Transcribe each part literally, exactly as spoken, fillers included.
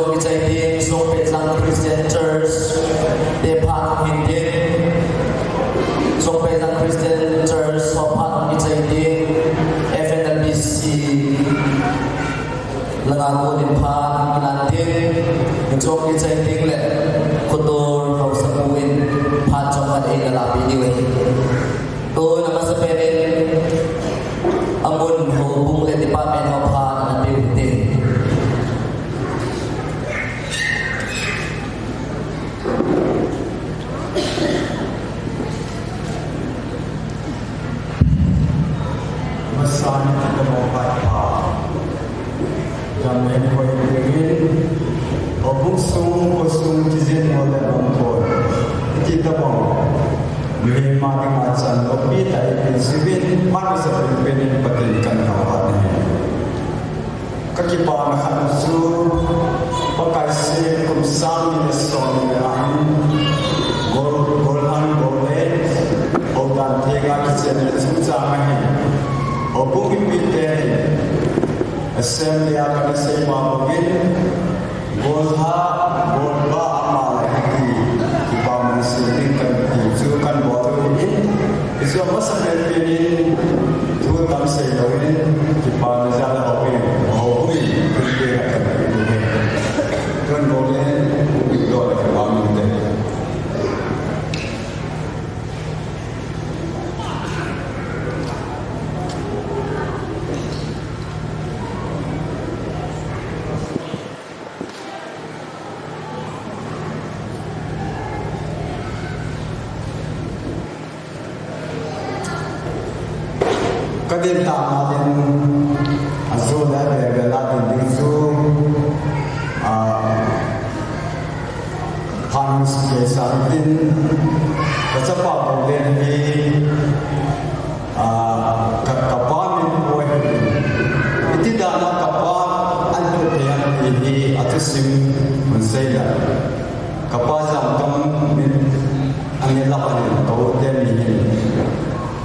Kichai ding, Songpejang Christian Church te phat hung hin ding. Songpejang Christian Church ho phat hung kichai ding. F N L B C langa kon in phat hung kilan ding. Chong kichai ding le Khotor Haosapu in phat chomkhat eina lapi diu ahi. Tun amasapen in amun houbung le department ho phat ana pe u hite. Amasan in kitobang phat pha. Jam le nikho in dingin, houbung sung, kho sung, kijin ho le lamkon. Iti tobang. Mihem a dinga chan loupi tah ipi jeh uvin, amasapen in Pathen kathangvah in ahi. Kakipana khat chu, Pakai sem kum sang ni le som ni le nga in, Gol, Golhang Gollen, houdan thenga kichen le chungchang ahi. Houbung mipite hin, Assembly a kana sei ma bangin, Golha, Golba ama le hiti, kipa man sei ding kati chu kabol u ahin, hichu amasapen in thu tam sei lou in, kipana jal a houbung, houbung in, thu te kan pe u ahi. Kan bol le, houbung to le kipa man te. Kadin tah a ding, ajo le avel vel a ding ding chu, ah, phan sukeh sa tin, kachapa Gollen hi, ah, ka, kapa min pu ahi. Iti dan a kapa ahin pu thei ham ti hi athusim hung sei le. Kapa Jangkam min ahin la ahin, ka u teni hin.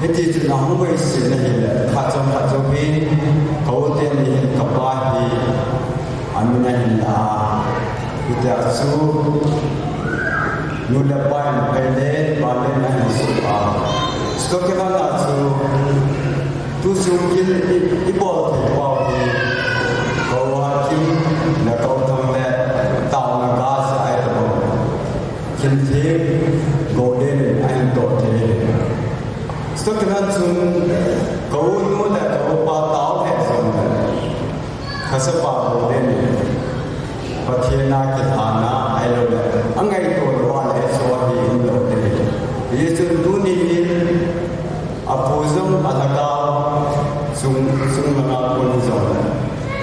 Hiti chun ahung vei sin ahile, khat chom khat chom hin, ka u teni hin kapa hi amin ahin la, hitia chu, nu le pa in pei le, pa le na hin su a. Stoke na na chu, Tu sung kin i, i bol thei pau hi, ka u Hakim le ka u Thang le taona ga sa ai ta bang. Kin thim Gollen in ahin toh thei. Stoke na chun ka u nu le ka u pa tao thei jong le. Kachapa Gollen in Pathen a kithana ahilou le, angaito lou a le, so hi umlou te. Hichun tuni hin apu jong alhagao sung, sung langa kon jong le,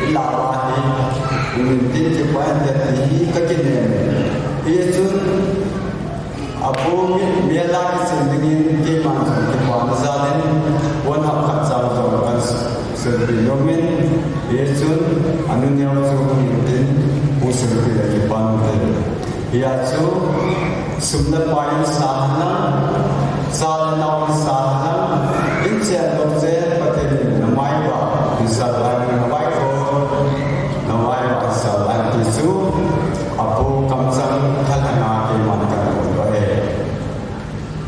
i lah uva hi, um intin kipa inte ti hi kakinem e. Hichun Apu mi, mi la kisin dingin keiman jong kipana jal in, pon hap khat chang jong kahin silpi nom in, hichun anu neo chu hung intin, hung silpi le kipa inte. Hia chu, sum le pai in sa henlang, cha le nao in sa henlang, in chen lou chen Pathen in na maivah, in sa lai in na vaikhom, na maivah in sa lai ti chu, Apu kamchang thalheng a keiman kahin phongdoh e.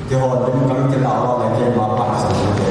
Kihoulim kahin kilah uva le keima phat sung te.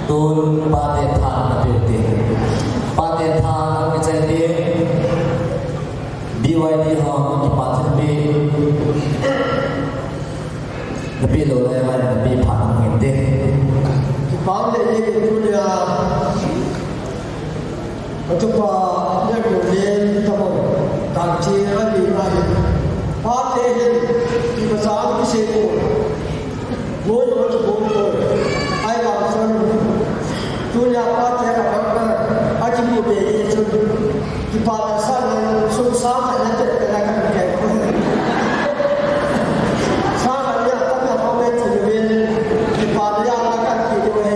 Tun pate tha na pe te. Pate tha na pe chai te. B Y D ho kipa thilpeh. Na pe lou lai vai na pe pha na ngin te. Kipa le ye ke tu le a. Atupa, ya ko le tamo, tang chi a ni ma hi. Pate hin, ki ba sa ki se ko. Mo yo to ko ko. Ai ba sa. Tu ya pate ka ka ka. A ki mo be ye so. Ki pa ta sa na so sa ka na te ka na ka ke. Sa ka ya ta ka ha me ti ni. Ki pa ya la ka ki ni.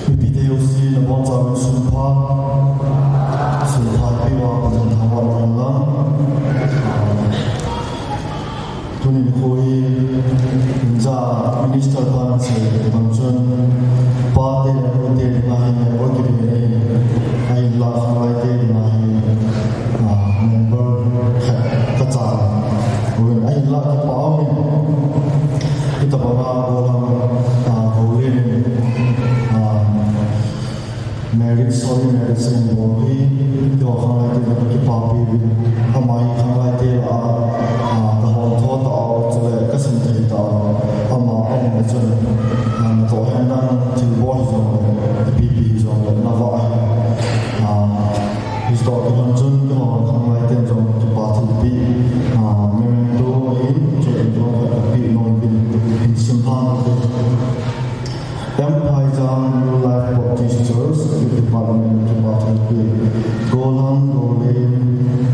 Mipi te jouse nabonchauvin sunpha, sunpha ipi uva Pathen thangvah in lang. Tuni nikho hi, inja minister pan sei bang chun, pate le nute dinga hi, ol kibe nei, ahinla khanglai te dinga hi, ah, member khat ka chan. Uvin ahinla kipa umin, hitabanga gollhang, ah, Houlen in, ah, Marriage, sorry, marriage symbol hi, keiho khanglai te le kipapi uvin. Ama hi khanglai te lah a, ah, ka hon tho tao, chule ka sim thei tao. Ama aum le chun, ah, natoh hen lang thilbol hijongle, ipi pi hijongle, navah hi. Ah, hiche toh kilhon chun, keiho khanglai ten jong kipa thilpeh, ah, memento ahin, chule jong ka pe nom uvin, hin sim lhang ute. M Phaijang New Life Baptist Church, Youth Department, Department, Gollhang, Golen,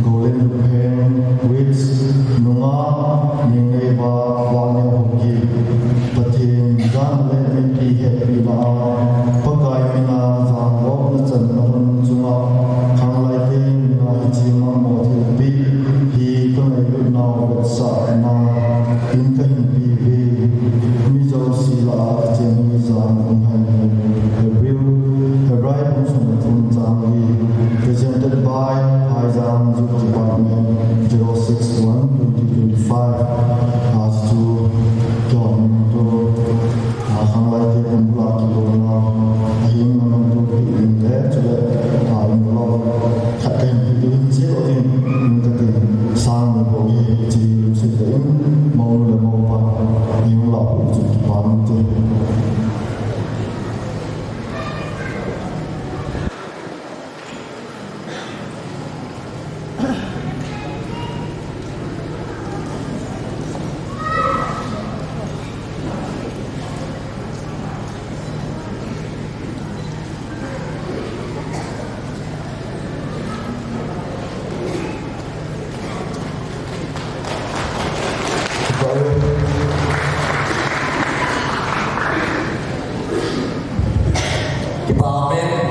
Golen Luphen, Wits, Nunga, Ningneiba, Vaneo Hoki, Pathen, jan le mipi hepina a, Pakai mina, jan lopna channa hun chunga, khanglai te mina hiche mangmo thilpeh hi ka ngailutnau vetsahna in ka hin pe uve. Mi jouse lah a kichen hi jan um hen. Hebrew, Hebrai bung som le thum chang li. Presented by Phaijang Youth Department, zero six one twenty twenty-five. Ah, chu keiho memento, ah, khanglai te hung bula kilona, ahin memento pe ding le, chule, ah, envelope khat ka hin pe ding jeh uvin, in ka ti, sang ni bou hi, chi lungset tah in, mounu le moupa, in la pu chu kipa um te. Department,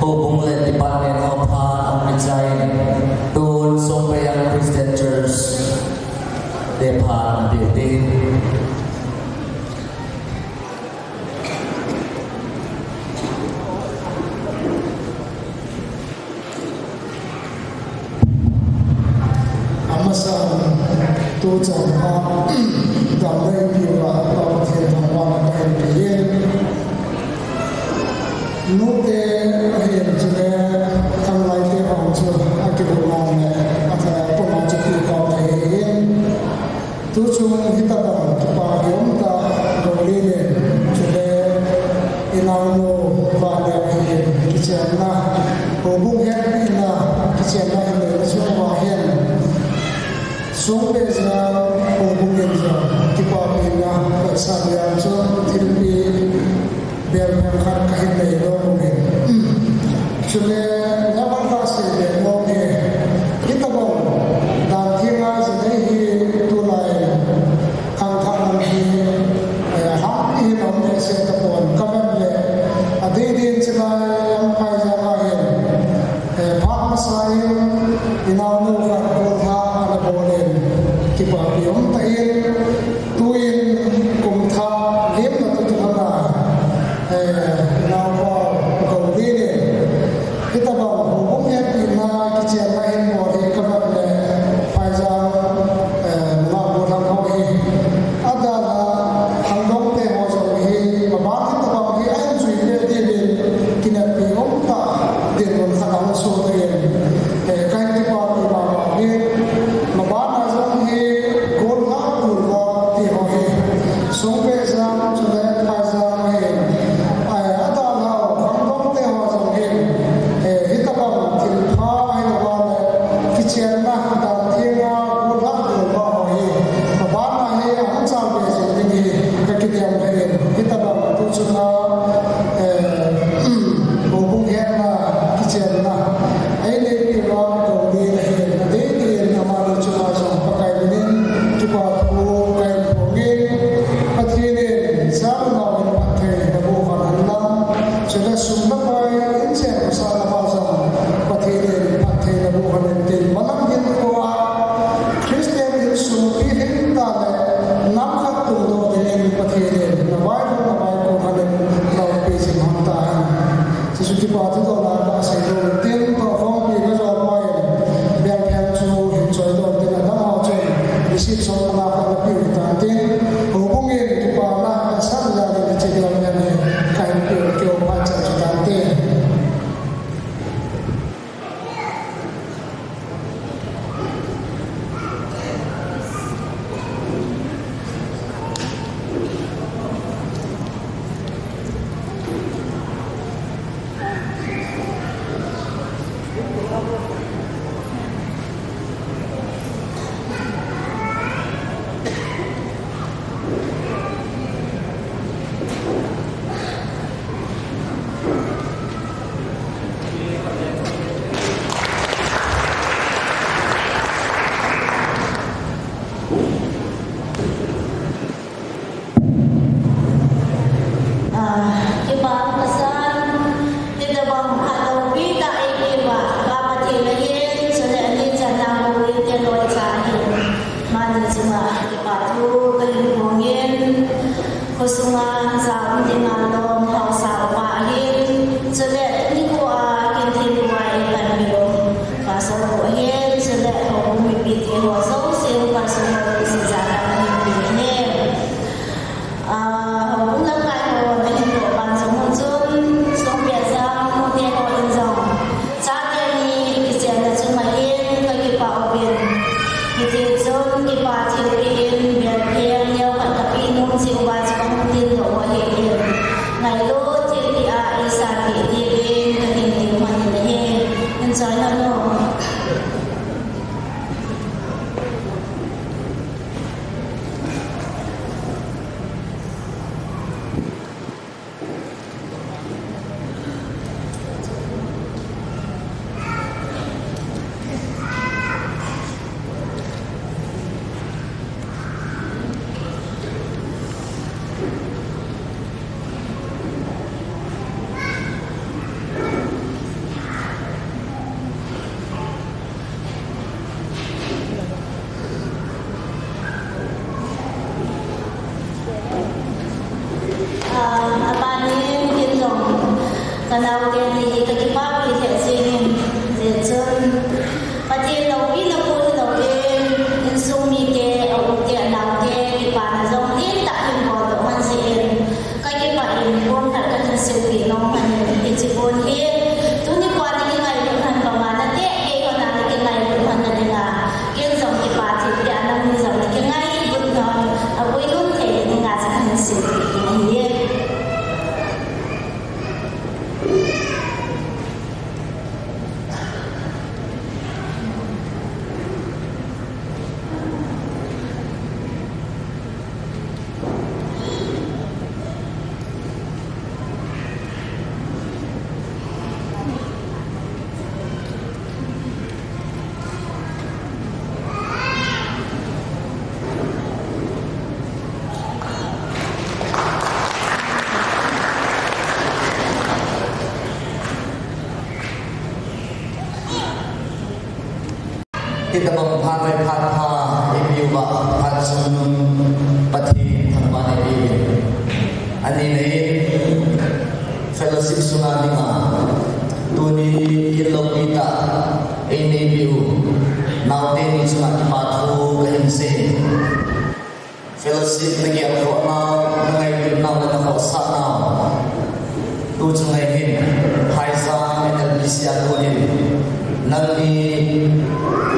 houbung le department ho phat ahung kichai in, tun Songpeyang Christian Church te phat ana pe ute. Amasan, tuchan a, damna ipi uva, Pa Pathen thangvahna kahin pe e. Nute ahin chule, khanglai te ho chu, akilut nau le, apuma chu pi kau thei e. Tuchung hitabang kipa kium tah Golen in, chule inaonu Vaneo hin kichenna, houbung hepina kichenna hin Sadiang chun thilpi belpheng khat kahin nei lou uvin. Chule, never ta se be mo ke. Hitabang, dan thinga jinei hi tulai, khangthah lam hi, eh, hang hi nom le se tapon kavet le. Adei din chilai, ang phai jang ahin. Eh, phat masa in, inaonu khat golhang ana bol in, kipapi umtah in, tuin kum thah limna tutu hana, eh, inaopa Goldin in, hitabang houbung hetpina kichenna hin bol hi kavet le, phai jang, eh, nunga golhang ho hi. Adalha, khangdong te ho jong hi, maban hitabang hi ahin jui le diuvin, kineppi umtah dinmun khat ahung soh in, eh, kahin kipapi mama uvin, maban a jong hi, golhang golhang ti ho hi, sungpeh jang, chule phai jang hi, eh, adalha, khangdong te ho jong hi, eh, hitabang thilpha ahilouva le, kichenna, dan thinga, golhang golhang ho hi, maban a hi, ahung chal be jing ding hi, kakidem le in, hitabang tu chunga, eh, houbung hetna, kichenna, ei neipi uva Goldin ahin, adei din amani chunga jong Pakai minin kipa thu kahin phong in, Pathen in, cha le nao in phatthei naboh hen lang, chule sum le pai, inchen khosa lama jong Pathen in phatthei naboh hen tin, malam hinkhoa, Christian insung pi hing tah le, nam khat tungdoh dingin Pathen in navaihom navaikon hen in loupi jing hen tahen. Chuchu kipa thu dohna kasei lou tin, tohkhompi kajo poi, belpheng chu hin choi lou tin, adang ho chun, receipt som nga khat napeh u hitan tin, houbung in kipana kasan jal in hiche belpheng hi kahin peh u keu phat chan chu tante. Ah, kipa kasan, hitabang phat loupi tah eipeh uva, Pa Pathen ahin, chule ani channa Goldin te loicha ahin. Amani chunga kipa thu kahin phong in, khosunga cha um dinga lom haosa upa ahin, chule nikhoa kin thil uva eipanpiu Pastor pu ahin, chule houbung mipi te ho jouse, Pastor ho jouse jana kahin pe ahi. Ah, houbung lamkai ho nahin toh ban jong u chun, songpia jang, nute ho in jong, chate ni kichenna chu mai in, kakipa uvin. Hiti chun, kipa thilpeh in, belpheng neo khat kapeh nom cheh uva chu kahung tin doh u ahin. Ngailut thilpeh a eisatpeh diuvin, kahin tin man in ahi. Enjoy nanom. Ah, abanin kin jong, kanaote ni hi kakipapi lheh jengin, hijeh chun, Pathen loupina bol hilou in, insung mite, a-u te, anao te, kipana jong lentah hin boldoh hen jeh in, kakipah in, pon khat kahin seipeh nom hen, hiche pon hi, tuni pon a nakingailut hen banga, nate, keiho na nakingailut hen na dinga, Ken jong kipa thilpeh a nangni jong nakingailutna, aguilhung thei dinga chu kahin seipeh ding ahi. Hitabang phat hoi phat pha eipeuva, phat chungnung Pathen thangvahna eipeuve. Ani nei fellowship sunga dinga tuni kin loupi tah einei peh u naote ni chunga kipa thu kahin sei. Fellowship na gelkhoh nau, na ngailutnau, na khohsah nau. Tu chunga hin, Phaijang N L B C a konin, nangni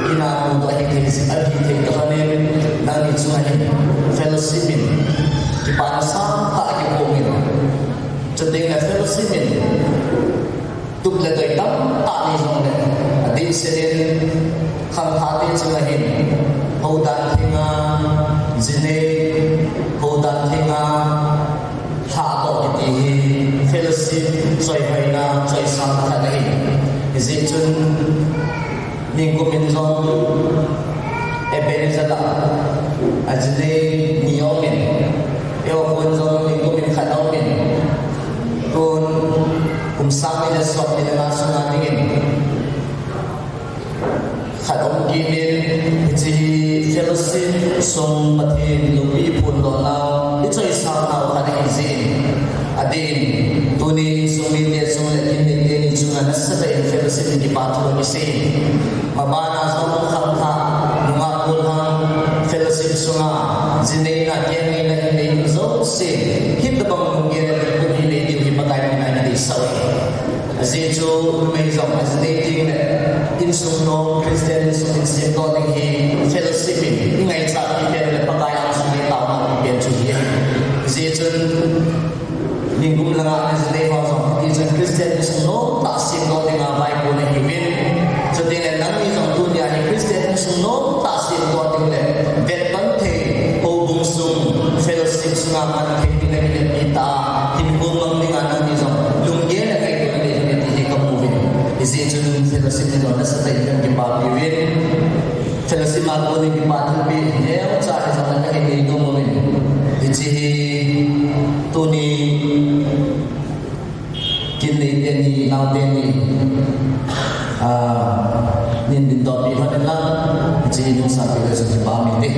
ina nu toh hithei, ahithei toh lhonin, nangni chunga hin, fellowship in, kipana sangtah kipumin. Chuteng le fellowship in, tup le toi tamtah nei jongle, adehset in khangthah te chunga hin, houdan thenga, jinei, houdan thenga, lhahdoh kiti hi, fellowship, choihoina, choisangna khat ahi. Hijeh chun, ningkum in jong, Ebenezer a, ajinei ni aumin, eiho khun jong ningkum in khat aumin, tun kum sang ni le som ni le nga sunga dingin khat aum kit in, hiche hi fellowship sung Pathen loupi phondohnau, ichoisang nau khat ahi jeh in, adeh in, tuni insung mite chung le kin neite ni chunga nasatah in fellowship in kipa thu kisei. Mabana jong khangthah, nungah gollhang, fellowship sunga, jinei na, kennei na, hinei na jouse, hitabang lunggel le lungput hi nei diu hi Pakai mina kideisah uve. Ajeh chu numei jong ajinei ding le, insung nom, Christian insung in semdoh ding hi, fellowship in, ingaichat pen le Pakai a insung in taona pen chu hi. Ajeh chun, Ningkum langa na jinei ho jong, hiti chun Christian insung nom tah semdoh dinga vaikon nahiuvin. Chuteng le nangni jong tunia hi Christian insung nom tah semdoh ding le, vetton thei, houbung sung, fellowship sunga man thei ding le, nangni tah, hinkho mang dinga nangni jong, lunggel le ngaito na nei ding ti hi kamu uvin. Hijeh chun fellowship ni jong nasatah in kakipapi uvin. Fellowship a konin kipa thilpeh neocha hijongle kahin nei nom uvin. Hiche hi tuni kin neite ni, naote ni, ah, nin dindopi lhon in lang, hiche hi nungsapi le jong kipa mite.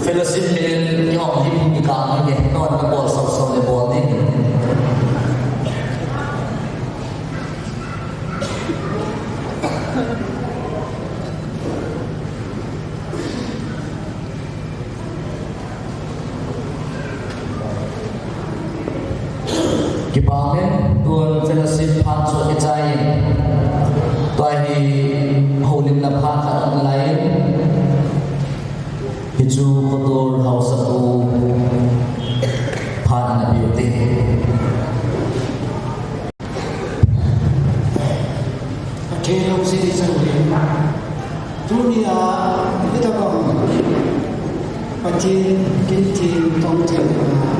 Fellowship min in kihong hih ding kikah nge, non nabol soso le bol ding. Kipa umin, tun fellowship phat chu kichai in. Tua hi houlimna phat khat aum lai in. Hichu Kotor haosapu phat ana pe u hite. Pathen loupi chang in. Tunia, hitabang Pathen kin theng tong theng na,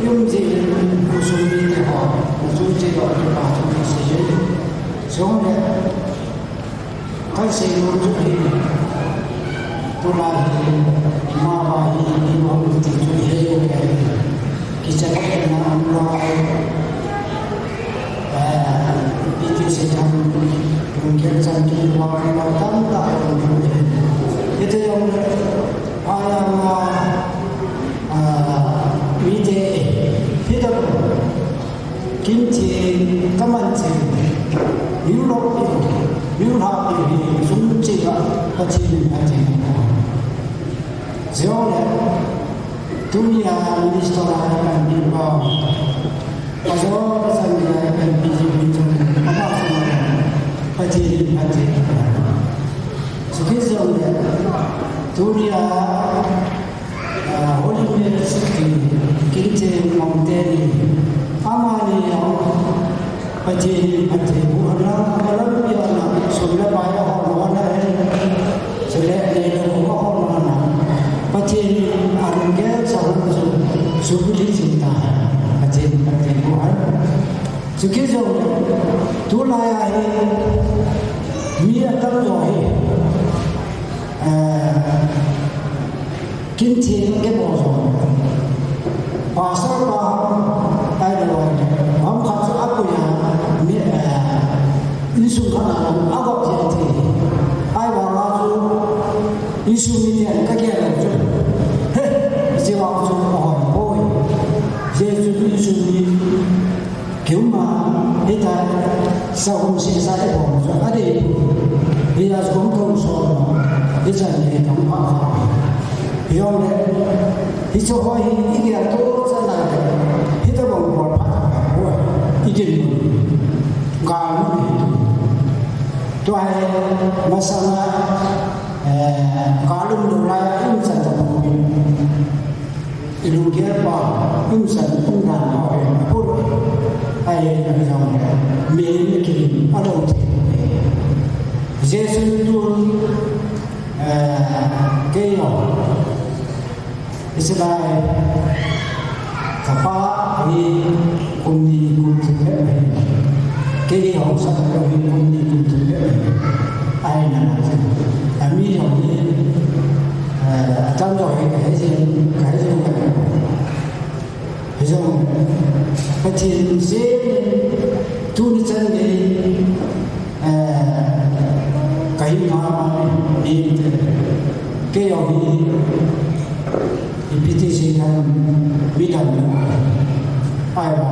i um jing in khosung mite ho, na chung cheh ho, kipa thu kasei e. Chule, kasei nom chu hi, tulai hi, mama hi, i um ti chu hi, kicha khat na um lou. Eh, ipi ti sei ham, lunggel chan kivah lou tamtah um. Hiti jong, aya nga, ah, mite, hitabang, kin theng, kaman theng, miu lou pi, miu lha pi, sung cheh a, Pathen in Pathen. Jong le, tunia minister a kan pi pau. Ajo, ka san dia kan pi ji pi chu, apa sama kan. Pathen in Pathen. Chuti jong le, tunia, ah, Holy Mass kin theng mountain ni. Amani jong, Pathen in phatthei boh hen lang, amalam pia na, sum le pai ahol lou na hen. Chule, nei le gou ahol lou na. Pathen in alunggel sah lou chu, Jubilee jing ta. Pathen in phatthei boh hen. Chuti jong, tulai a hi, mi atam jo hi. Eh, Kin theng kibol jong. Pastor pa ham, tailou ham. Jesu mi ten ka gel lo chu. He, Jesu chu ahoi poi. Jesu mi chu mi kiuma hita sa hum si sa e bom chu a dei. Hi a kum kum so. Hi chan ni kum pa. Hi ong le. Hi chu hoi hi i gel to sa la le. Hi ta bom bol pa. I din. Gal mi. Tua hi masanga Ka lum lou lai a um chan ta pui. I lung gel pa, um chan um dan pa ui. Pur. Ai, ai, ai, ai. Me, me ki, a lou ti. Jesu tu, eh, ke yo. Israel, ka pa hi kum ni kum thum le mai. Kei hi haosa ka hi kum ni kum thum le mai. Ai na na. Ami ho hi, eh, atam jo hi, ka hi jin, ka hi jin ka hi. Hi jong, Pathen se, tu ni chan ni, eh, ka hi ma ma ni te. Kei ho hi, Ipi ti sei dan, mi dan lo. Ai ba,